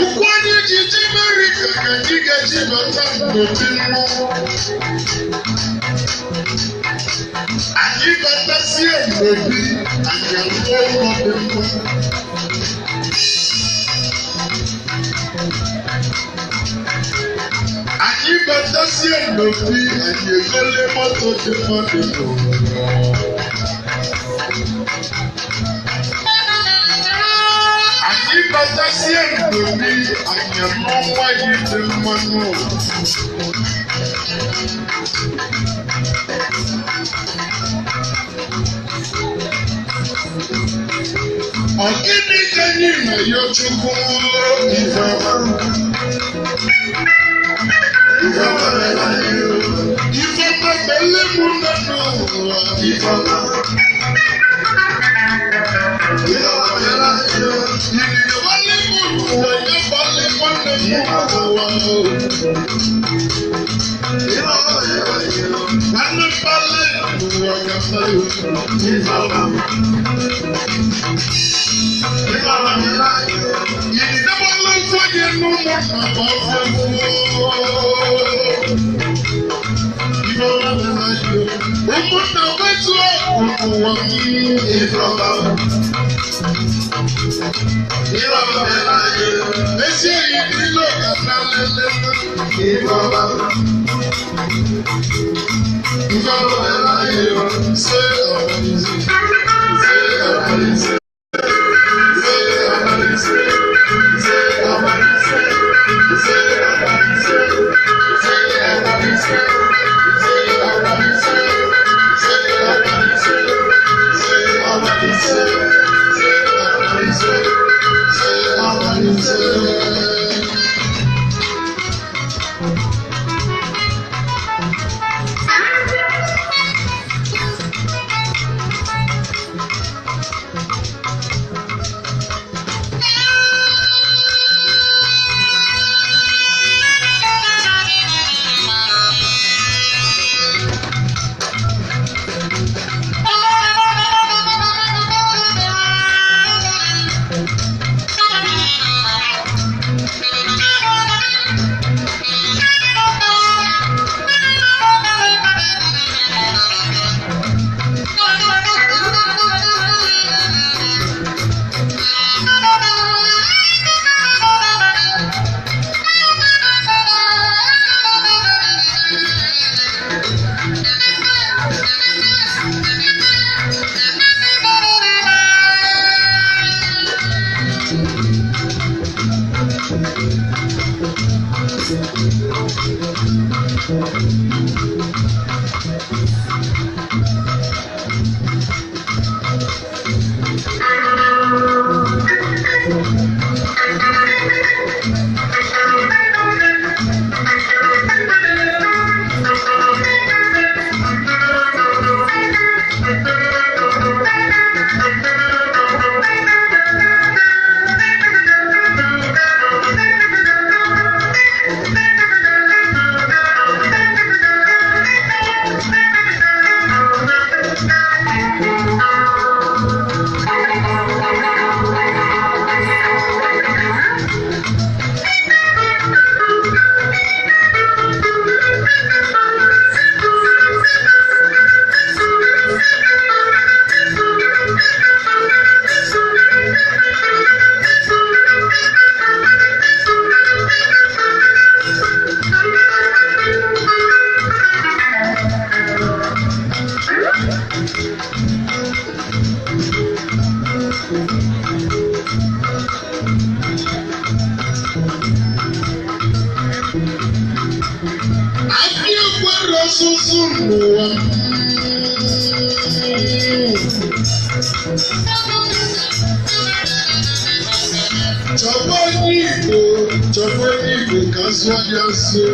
Ụkwụ anyị ji ji Amerịka ka anyị ga-eji bata n'obi mmọnwụ. Anyị batasie n'obi, anyị alụọ ụlọ dị mma. Anyị batasie n'obi, anyị egole moto dị mma dị n'ụwa. Anyị batasie n'obi, anyị amụọ nwaanyị dị mma n'ụwa. Ọ gịnị ka anyị na-ayọ Chukwu ife ọma? Ife ọma mere anyị o. Ife ọma mere mụ na n'ụwa. Ife ọma. Ife ọma mere anyị o. Ìrìnà wálé mú n'ụwa ya gbalị nwanne m n'ụwa o. Ife ọma mere anyị o. Nwanne mgbalị n'ụwa ka mmadụ. Ife ọma. Ife ọma mere anyị o. Ìrìnà wálé fọyín n'ụmụ nna ma ọ fẹ́ Ife ọma mere anyị o. Ụmụnna wezuo ụwa m. Ife ọma. Ife ọma mere anyị o. Ezi enyi niile ga na lele. Ife ọma. Ife ọma mere anyị o. Se ọmalize. Se ọmalize. Se ọmalize. Se ọmalize. Se ọmalize. Se ọmalize. Se ọmalize. Se ọmalize. Se ọmalize. Se ọmalize. Se ọmalize. n'ụwa. Chọba onye Igbo, chọba onye Igbo ka zụọ ya azụ.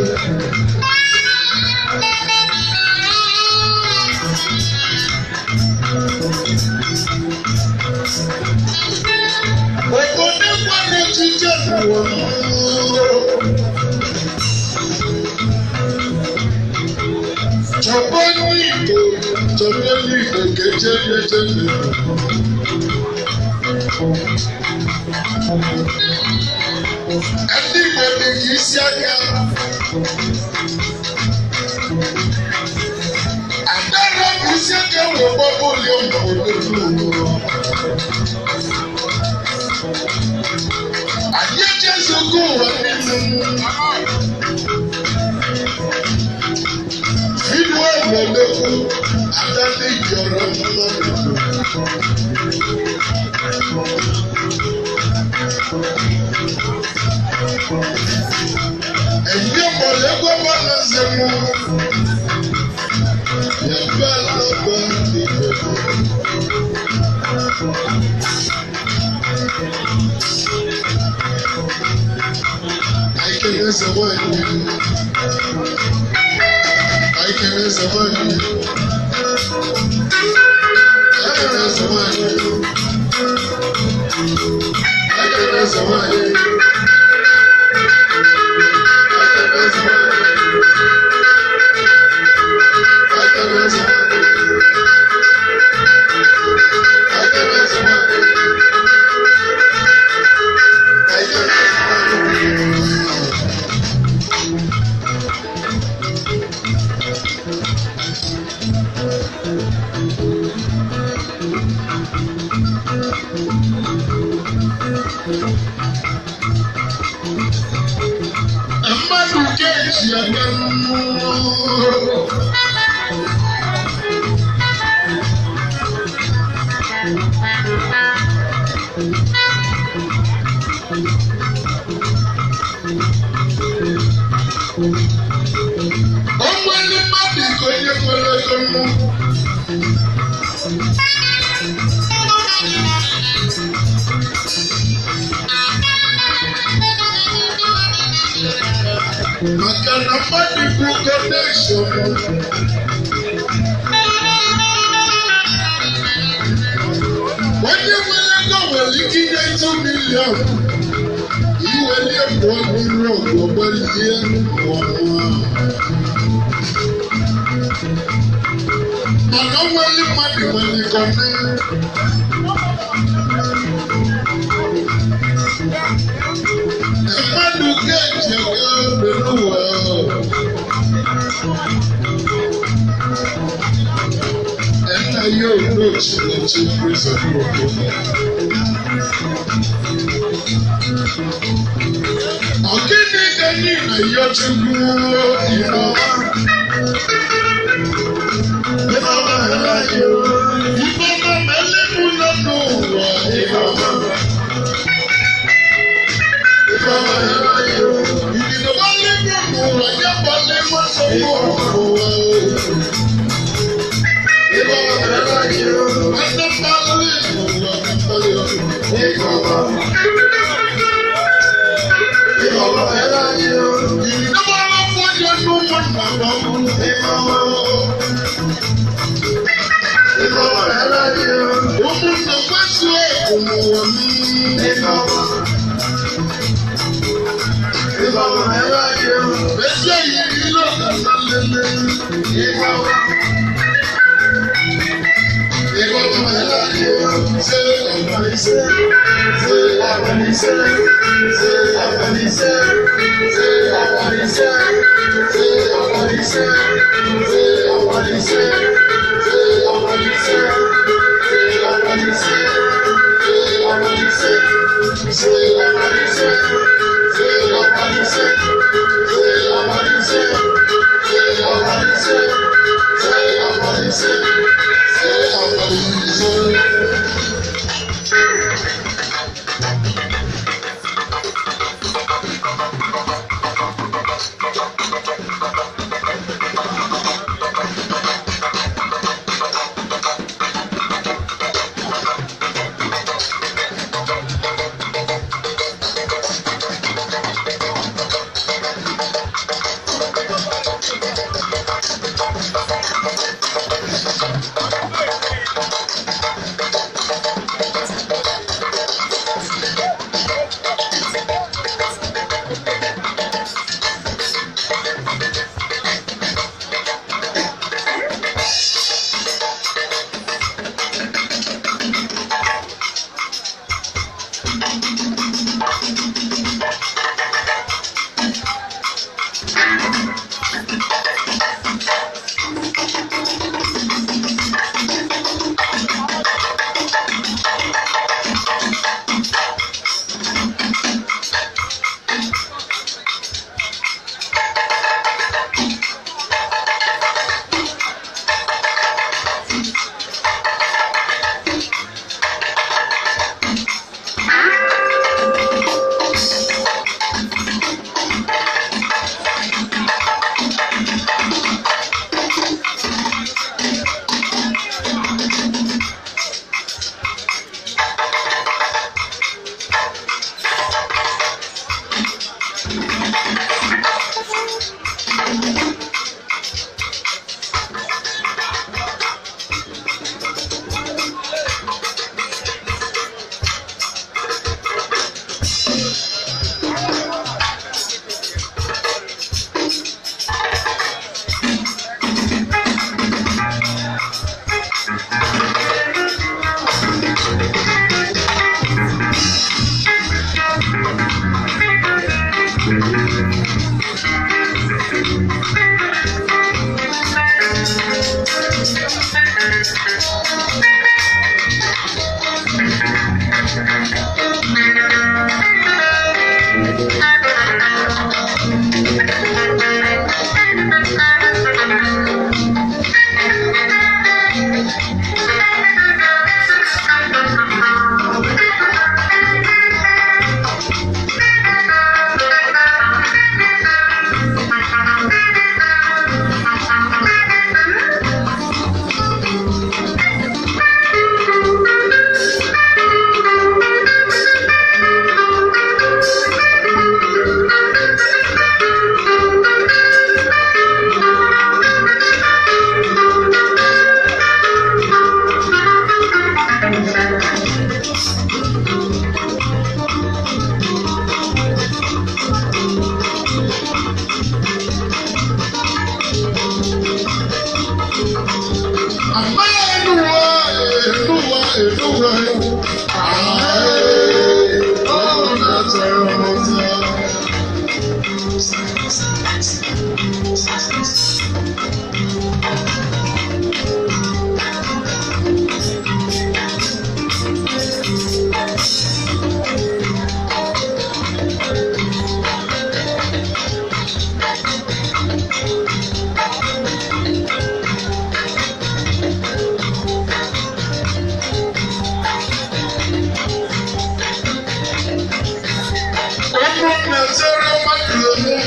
Obodo kwado echiche n'ụwa. Chọba onye Igbo, chọba onye Igbo ka eche eche n'ụwa. Ndị Igbo dị ka isi aka. Adara bụ isi aka wee gbaba oliọma odogwu. Anyị echezogo ụwa niile. Vidiyo odogwu ada ndị yọrọ mmadụ. Ẹ̀mí ọ̀pọ̀lọpọ̀ bá lọ sí mu. Ẹgbẹ́ lọ́gbọ́n ti bẹ̀rẹ̀. Àìkèrè sọ̀rọ̀ ẹ̀mí. Àìkèrè sọ̀rọ̀ ẹ̀mí. Àìkèrè sọ̀rọ̀ ẹ̀mí. Àìkèrè sọ̀rọ̀ ẹ̀mí. Mmadụ ga-eji aka mmụọ. O nwere mmadụ ka onye nwere ego mmụọ. Maka na mmadụ bụ kọnekshọn. Onye nwere ego nwere ike inye 2 million. Iwelie pụọ n'iru ọgụ ọgbalie ọnwa. Mana o nwere mmadụ nwere kọne. Mmadụ ga-eji ego n'ụwa. Nna ya onochi prison obodo. Ọ gịnị ka anyị na-ayọ Chukwu ịnọma? Ịnọma Ifeọma ma elemu nọ n'ụwa ịnọma. Ifeọma ìdìbò lẹ́mú n'ụwa ya bụ lẹ́mú sọ́kọ̀ n'ụwa. Ụmụnna kwesịrị ụmụnwa m. Ezi yiri ile ọkata lele.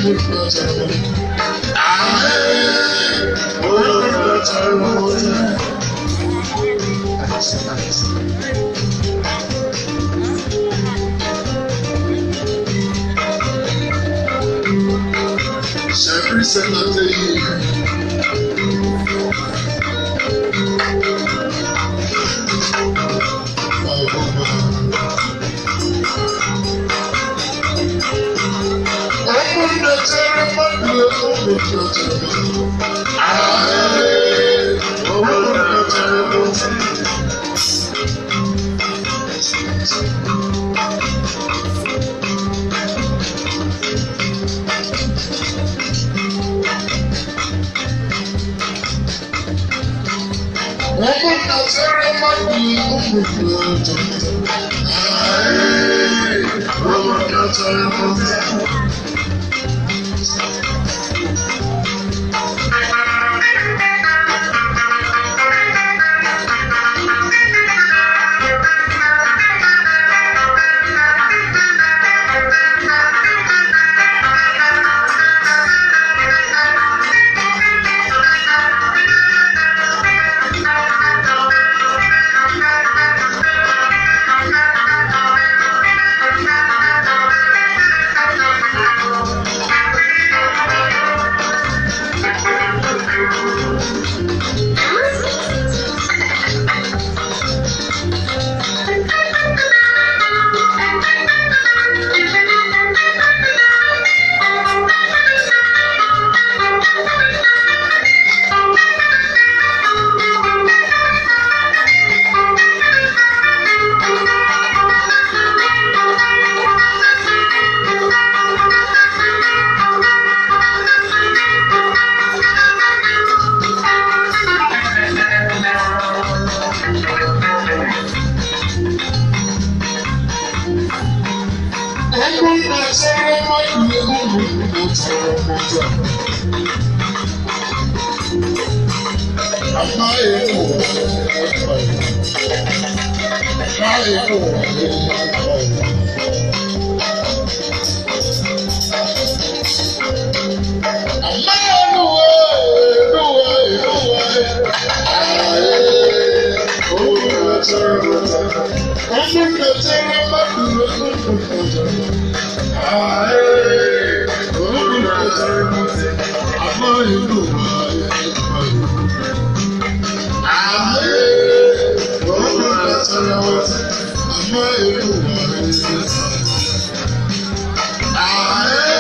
Ụmụnna chere m. Ahee! Ụmụnna chere m. Every Saturday. Ụmụnne chere mmadụ, ụmụnne chere mmadụ. Ahee! Ụmụnne chere mmadụ. Ụmụnne chere mmadụ, ụmụnne chere mmadụ. Ahee! Ụmụnne chere mmadụ. Ụmụnne chere mmadụ, ụmụnne chere mmadụ. Amaghị m ụwa, amaghị m ụwa, amaghị m ụwa, ụwa, ụwa. Ụmụnne chere mmadụ. Ụmụnne chere mmadụ, ụmụnne chere mmadụ. Ahee! Ụmụnne chere mmadụ. Amaghị m ụwa, amaghị m. Ahee! Ụmụnne chere mmadụ. Amaghị m ụwa, ahee!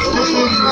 Ụmụnne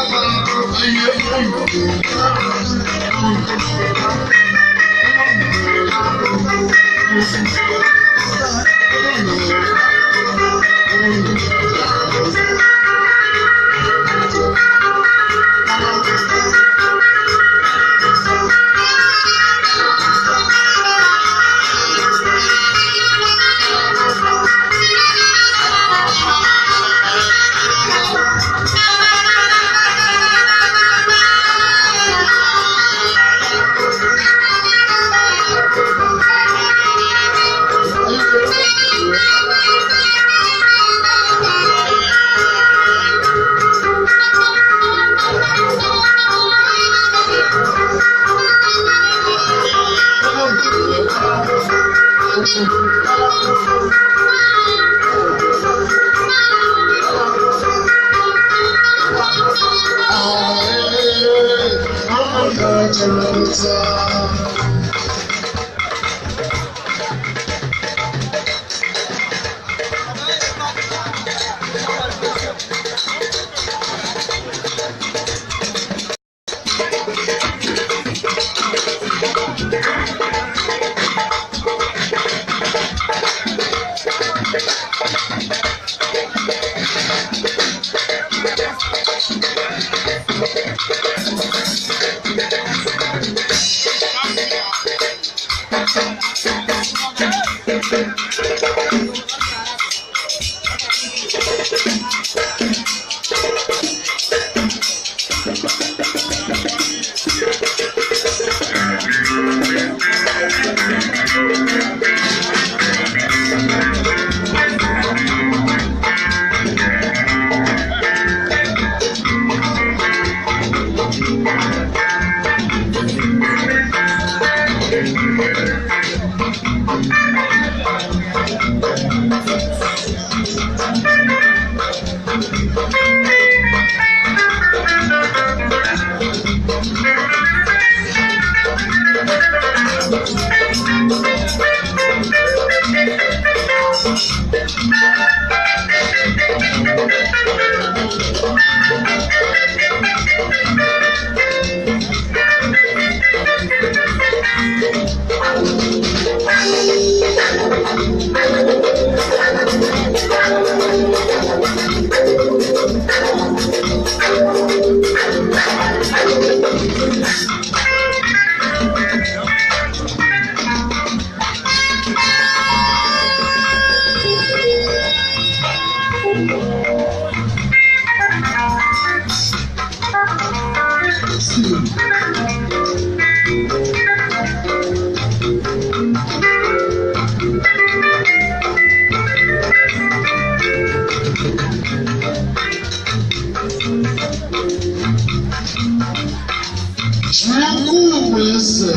Chukwueze.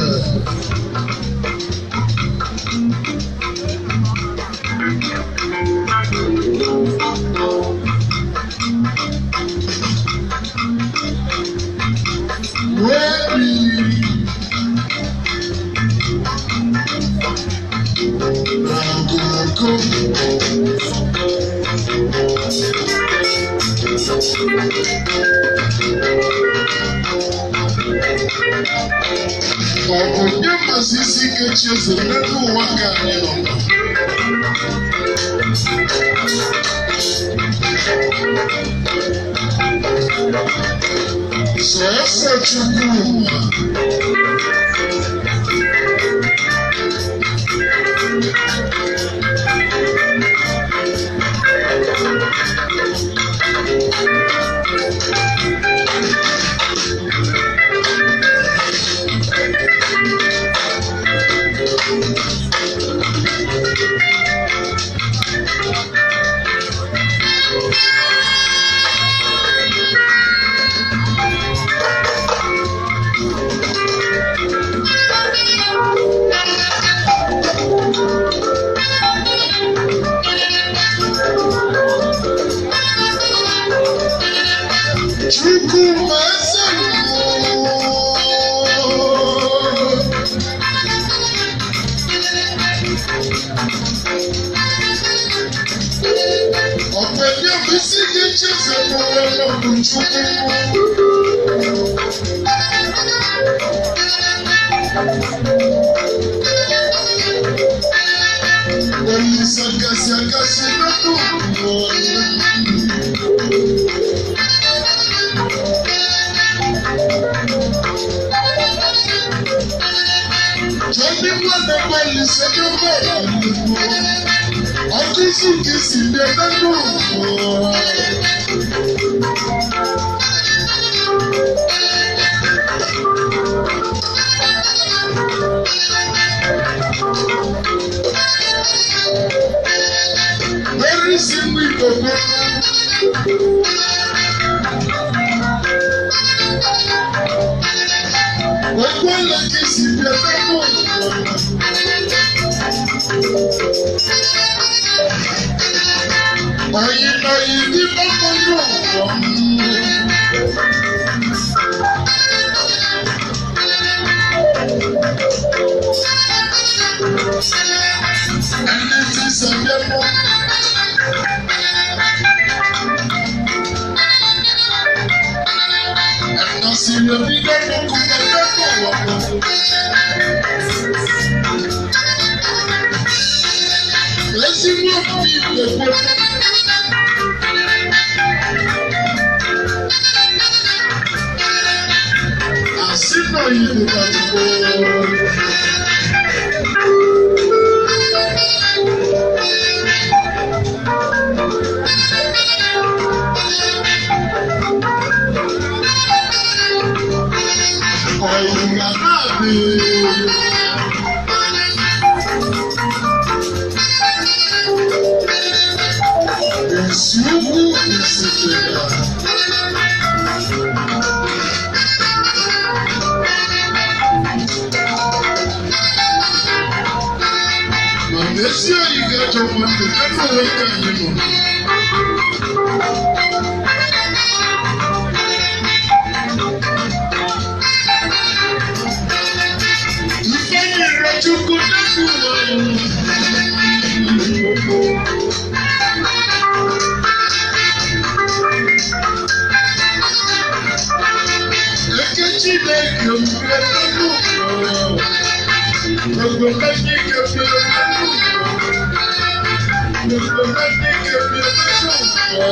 Nwebi na Ngoko. Ọ bụ onye mazi isi ike chi eze n'ebe ụwa ka anyị nọ? Sọọsọ Chukwuma. Chukwuma eze mmụọ. Ọ̀pẹ̀lẹ̀ mi sì ní Jésù mọ́ ọlọ́run Chukwu. Olisa kasị akasị n'ọnụ ụwa. Jọdí nwanne m Olisa n'ọnụ ụwa. Ọkụzi nke si bịa n'ọnụ ụwa. Very simple Igbo. Okwele ka esi bịa n'ọnụ ụwa. Oyi na oyi dị n'ọnụ ụwa. Ndị ti sọ bịa n'ọnụ. Ẹ̀nà sì lè ní lọ́dún kúkẹ́ lọ́dún wọ̀. Ezigbo obi Igbo. Asị na Igbo ka Igbo. Ọ̀yìnbá náà ni. Esi ugwu isitere. Mana ezi oyi ga-achọ nwanne ebe onwe ka anyị nọ. Ifeanyi Rachukwu n'elu ụwa. Eke Chineke mbịa n'elu ụwa. Gbogbo Chineke mbịa n'elu ụwa. Gbogbo Chineke mbịa n'elu ụwa.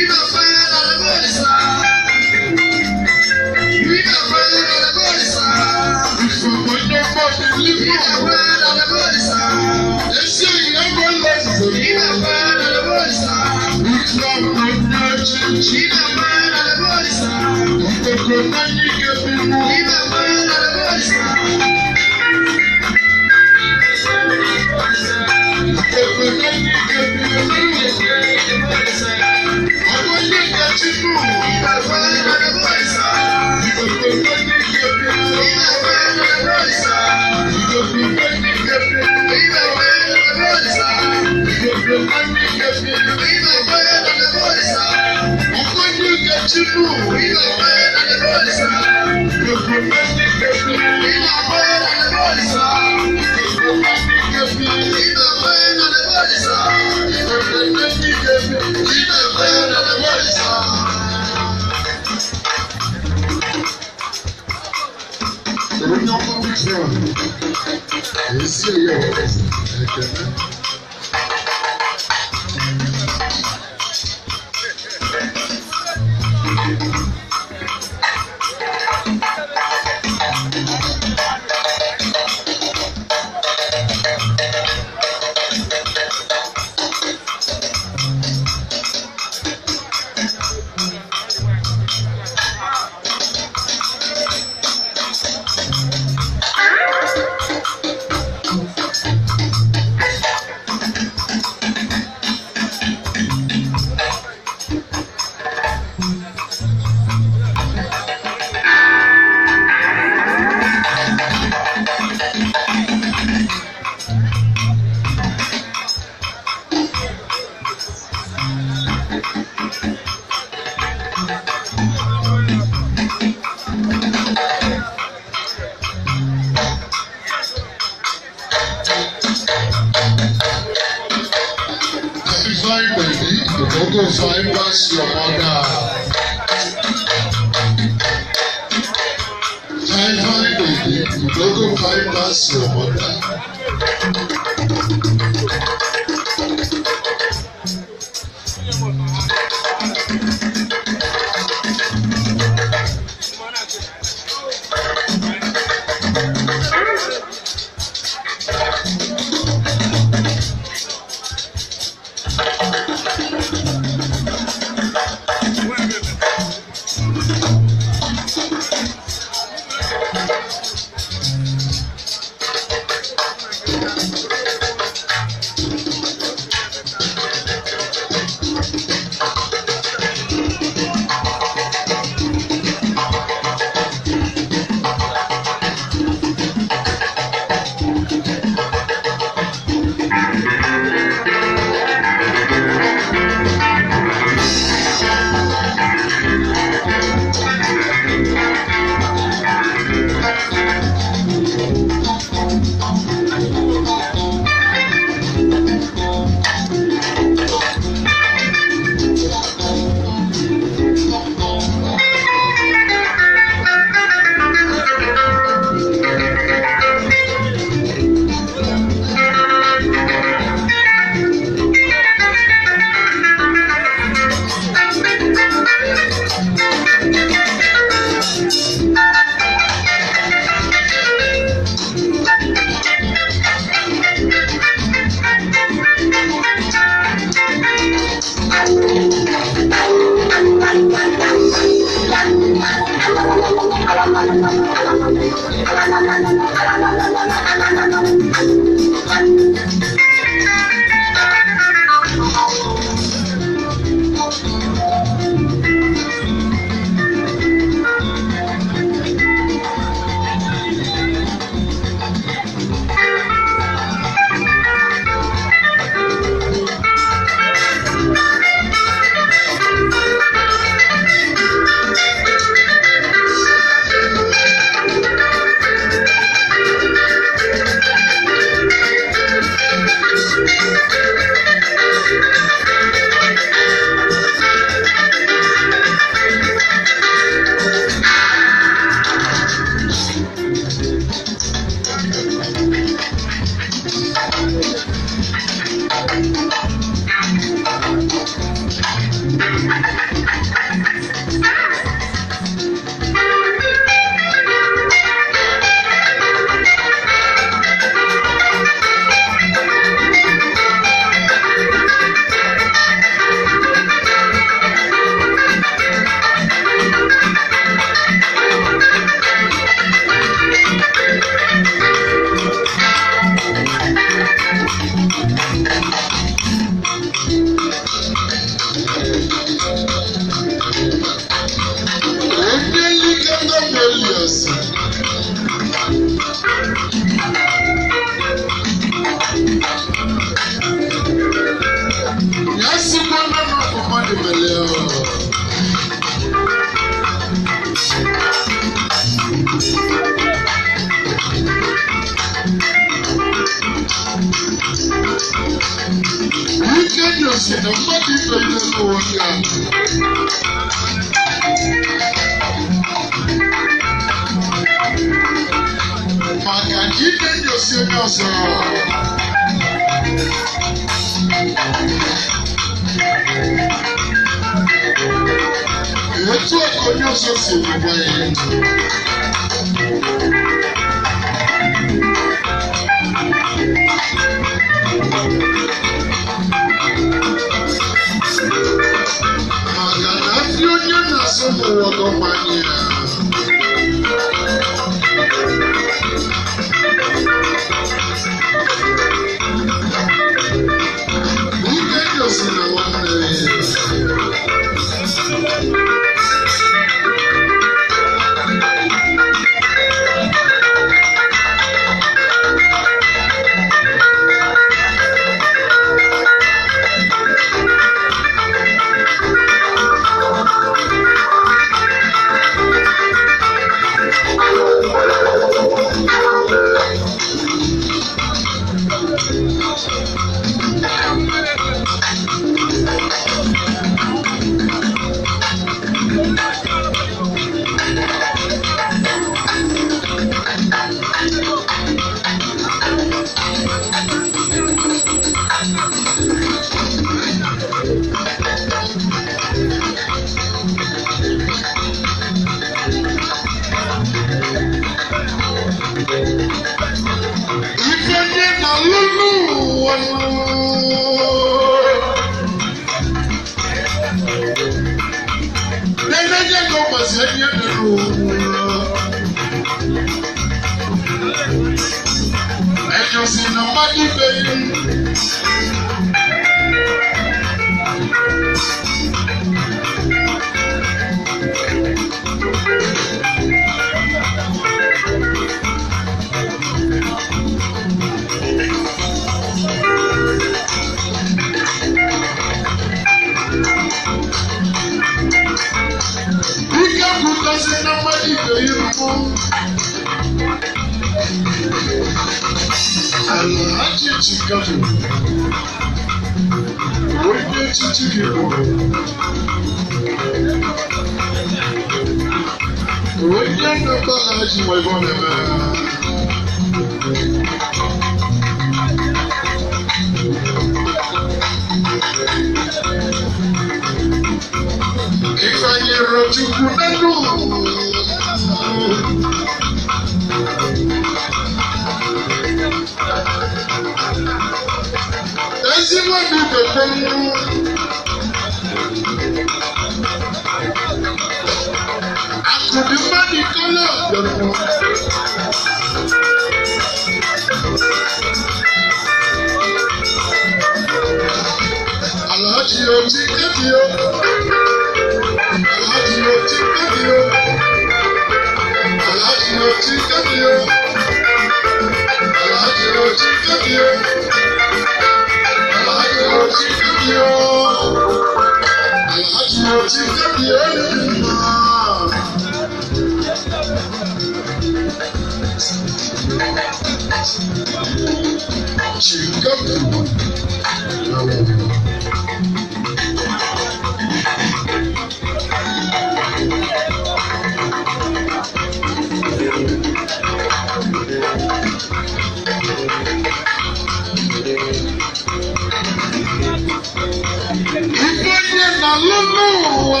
Ife onye na-alụ n'ụwa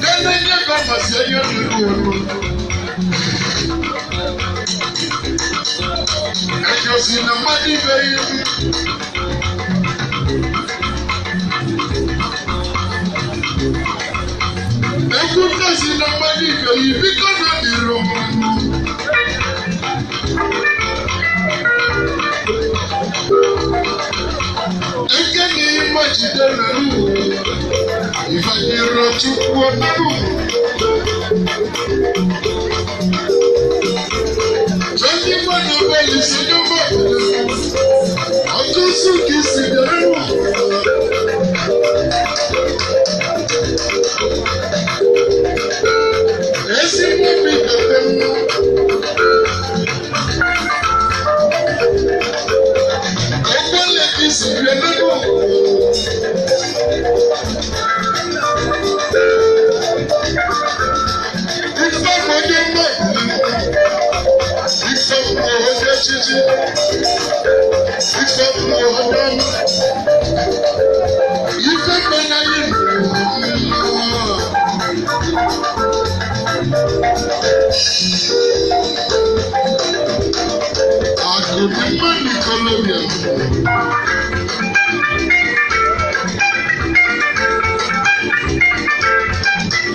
Denenye ka ọ masị onye nụrụ olu. Ejosi na mmadụ ibe ya. Egwu ntosi na mmadụ ibe ya biko na dịrị ọmụmụ. Eke na ime jide na n'ụwa. Ifeanyịrọ Chukwu ọnụ. Ndị mmadụ bọọlụ si n'ụgbọ ọtụtụ ka isi bịara n'ụwa. Ezigbo obi ga-ekwe mma. Ekwela ka isi bịa n'ụwa. Ife bụ onye mmadụ. Ife bụ onye echichi. Ife bụ onye ọma. Ife mere anyị n'ụwa. Akụ dị mma n'ikolobịa.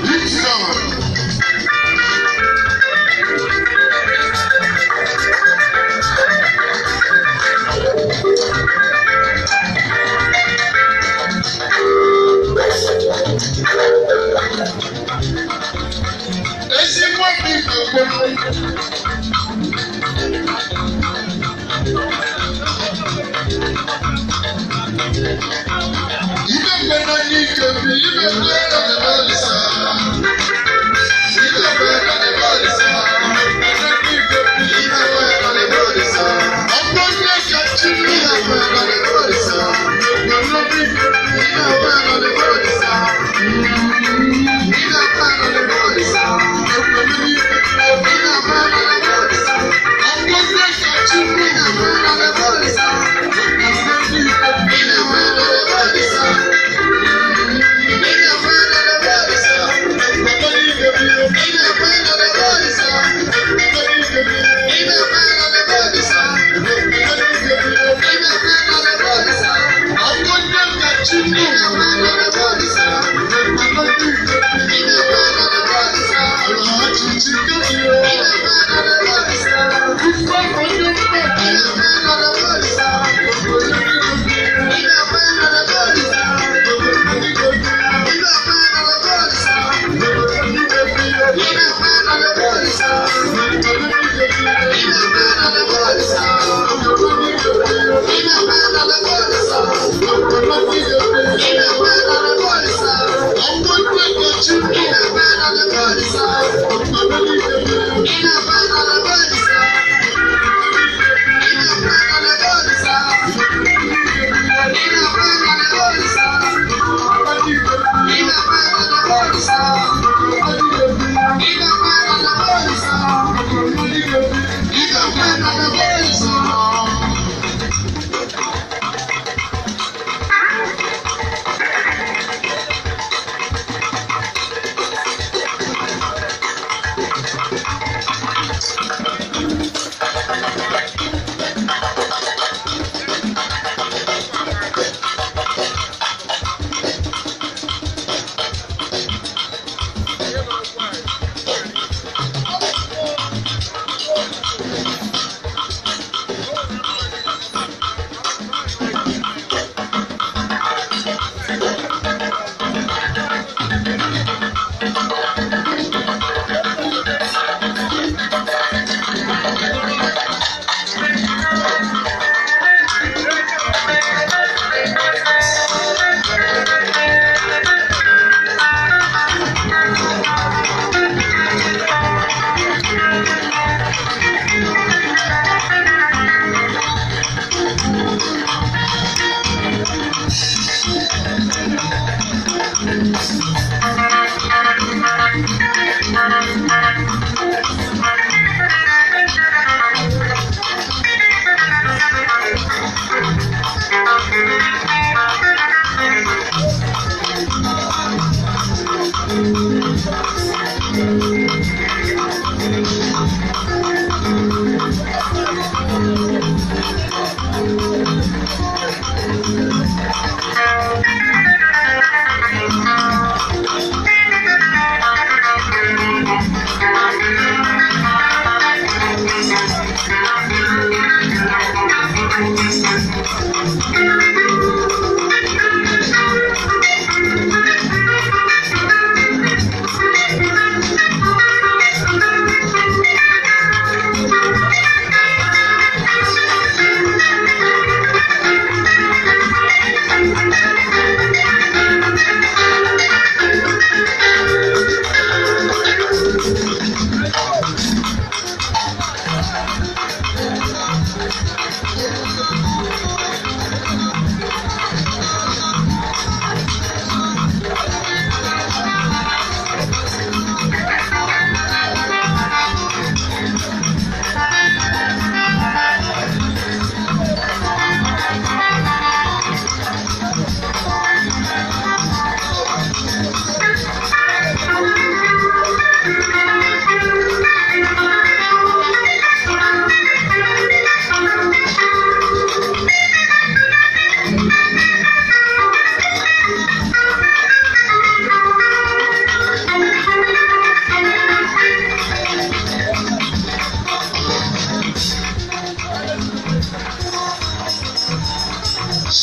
Big sound. Ezigbo obi ga-ekwe. Ibe mgbe na n'ike bi, ibe mgbe na n'alịsa. Ibe mgbe na n'alịsa. Ibe mgbe na n'ike bi, ibe mgbe na n'alịsa. Ọgbọ ndị ka chi ibe mgbe na n'alịsa. Ibe mgbe na n'ike bi, ibe mgbe na n'alịsa. Ibe mgbe na n'alịsa. Ibe mgbe na n'ike bi, ibe mgbe na n'alịsa. Ọgbọ ndị ka chi ibe mgbe na n'alịsa. Ibe mgbe na n'ike bi, ibe mgbe na n'alịsa.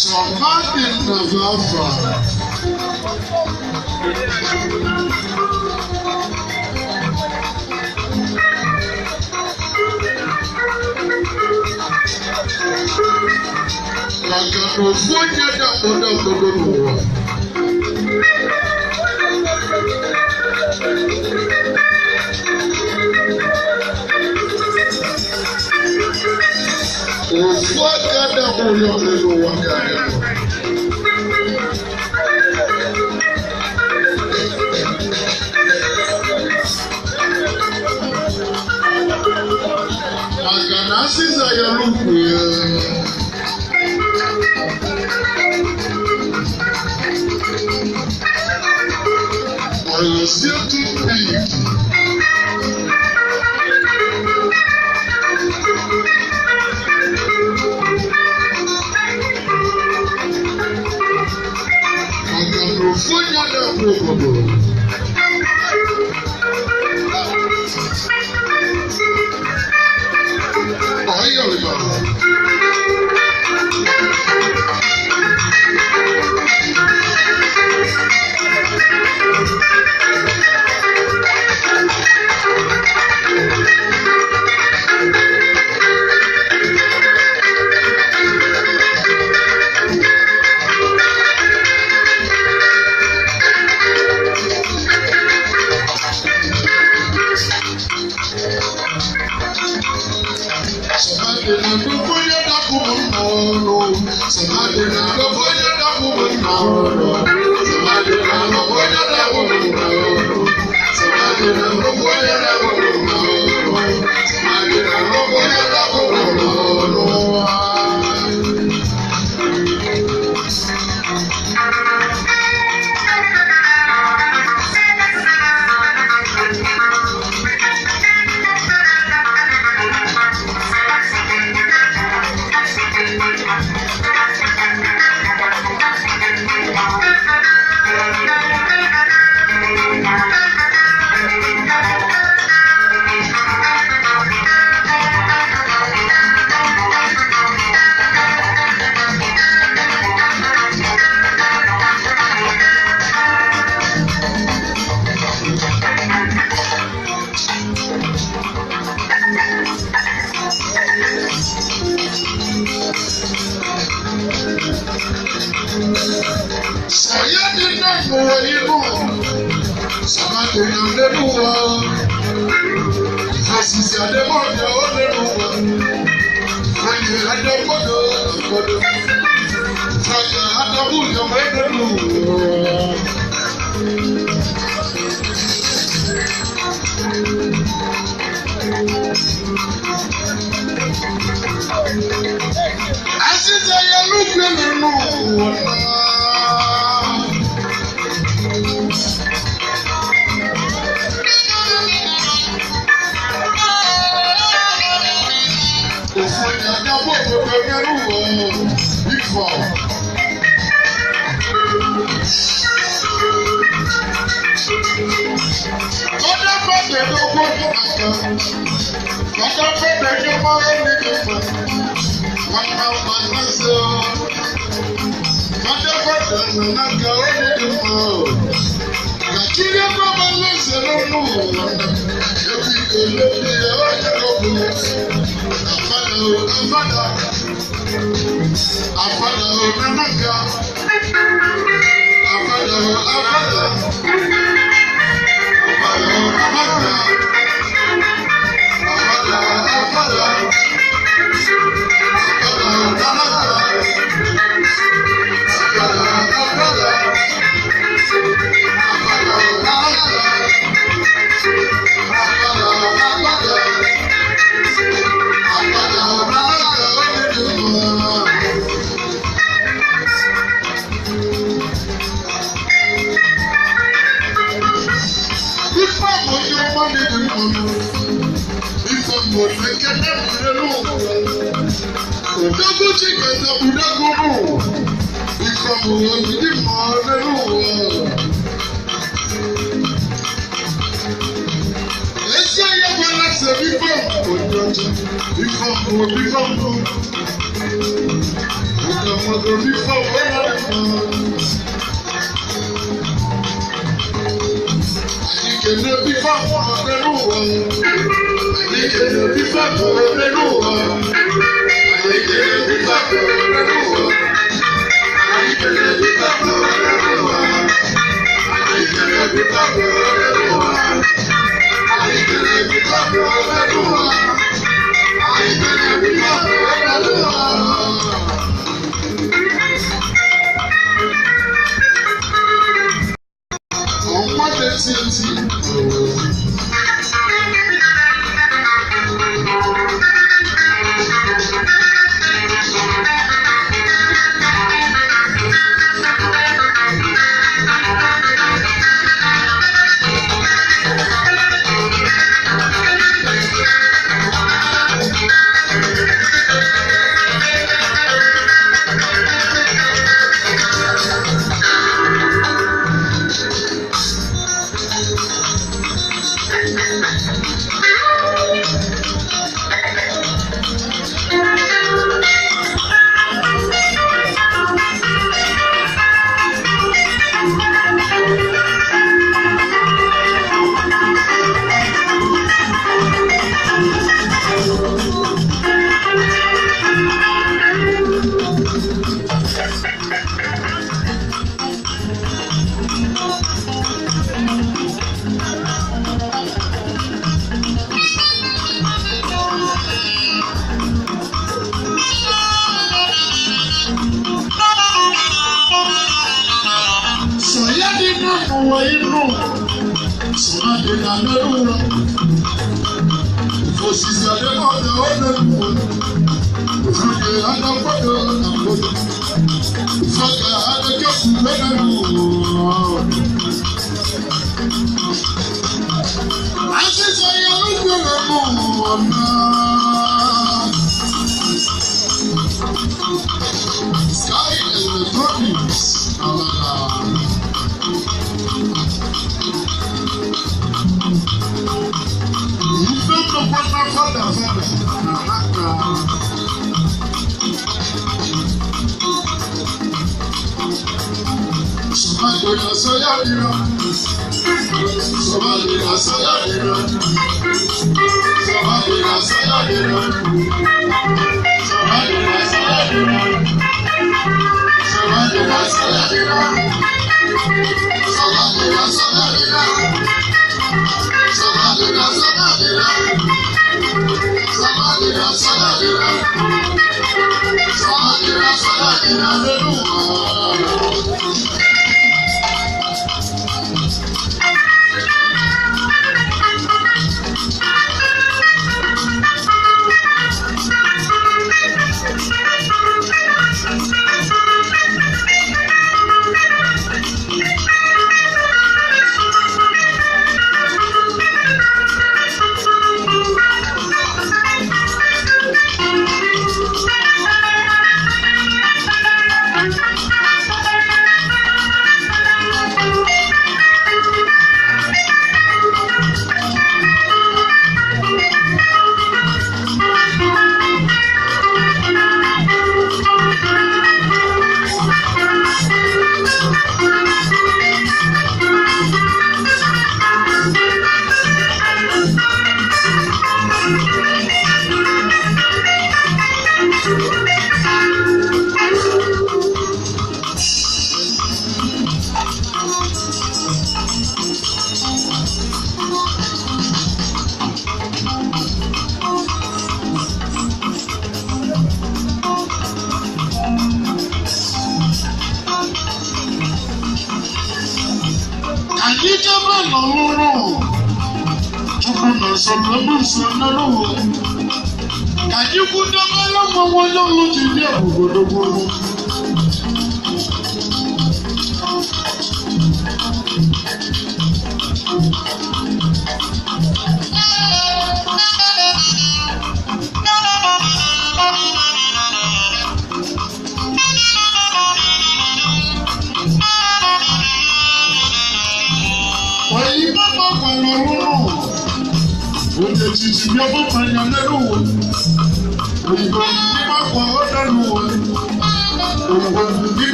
Sọmadị Nnavafa. Maka na ofu onye dakpodo obodo n'ụwa. Ofu aka dakpodo obodo n'ụwa karịa. Maka na asịza ya n'ukwu ya. Ọyọzie toothpick. Maka na ofu onye na-akpụ obodo. Ọyọlịba. Sọmadị na nnukwu onye dapụ m n'ọnụ. Sọmadị na nnukwu onye dapụ m n'ọnụ. Sọmadị na nnukwu onye dapụ m n'ọnụ. Sọmadị na nnukwu onye dapụ m n'ọnụ. Sọmadị na nnukwu onye dapụ m n'ọnụ. Sọ̀yẹ́ ní náà mú wọ inú. Sọ̀mádé náà lẹ́nu wọ. Ìfọ̀sísì Adébọ̀dé ó lẹ́nu wọ. Ìfọ̀yẹ̀ Adébọ̀dé ọ̀gbọ̀dọ̀. Ìfọ̀yẹ̀ Adébọ̀dé ọ̀gbọ̀dọ̀ lẹ́nu wọ. Asịza ya lukwe lẹ́nu wọ náà. Òfin àdàbọ̀ gbogbo ẹrú wọ̀ ifọ̀. Kọ́dá fẹ́fẹ́ gbogbo àgbà. Kọ́dá fẹ́fẹ́ ní mọ́rọ́ nínú ìfọ̀. Wọ́n máa ń pa lọ́sẹ̀ ọ́. Kọ́dá fẹ́fẹ́ nínú àgbà ó nínú ìfọ̀. Kàkiri bàbá lọ́sẹ̀ lọ́nù wọ̀nà. Ebi kò lóbi ẹ̀ ọ́ yẹ kó bù. Afada o, afada. Afada o, nanaka. Afada o, afada. Afada o, afada. Afada, afada. Afada o, nanaka. Afada, afada. Afada o, nanaka. Afada, afada. Afada o, nanaka, o, Ife ọmọdé ọmọdé dị mmanụ. Ife ọmọdé ekene mụrụ n'ụwa. Odogwu Chikete udogwu n'ụwa. Ife ọmọdé dị mmanụ n'ụwa. Ezi ahịa gwara sị ife ọmọdé ọcha. Ife ọmọdé ife ọmọdé.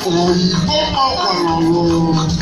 Òyìnbó máa wà lọ́wọ́.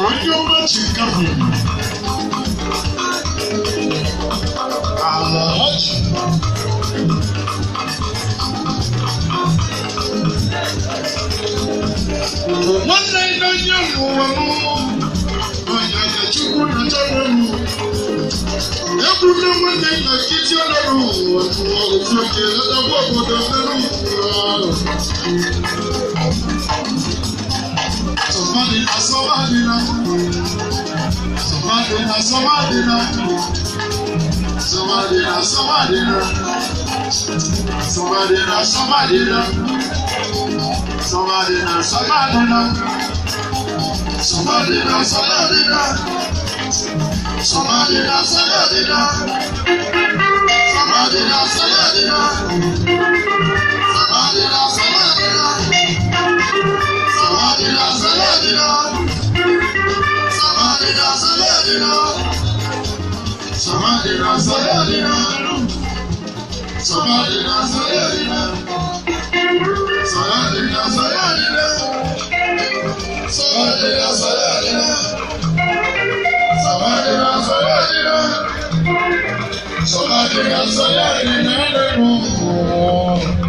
Onye ọma Chicago. Alhaji. Nwanne nne onye ụwa m, onye ka Chukwu nọchere m. Ekwuna nwanne nna nkịtị ọlọrụ ụwa ofu oke lọtakwa obodo mere ụwa. Somebody na somebody na. Somebody na somebody na. Somebody na somebody na. Somebody na somebody na. Somebody na somebody na. Somebody na somebody na. Somebody na somebody na. Somebody na somebody na. Somebody na somebody na. Somebody na somebody na. Somebody na somebody na. Somebody na somebody na. Somebody na somebody na. Somebody na somebody na. Somebody na somebody na. Somebody na somebody na. Somebody na somebody na.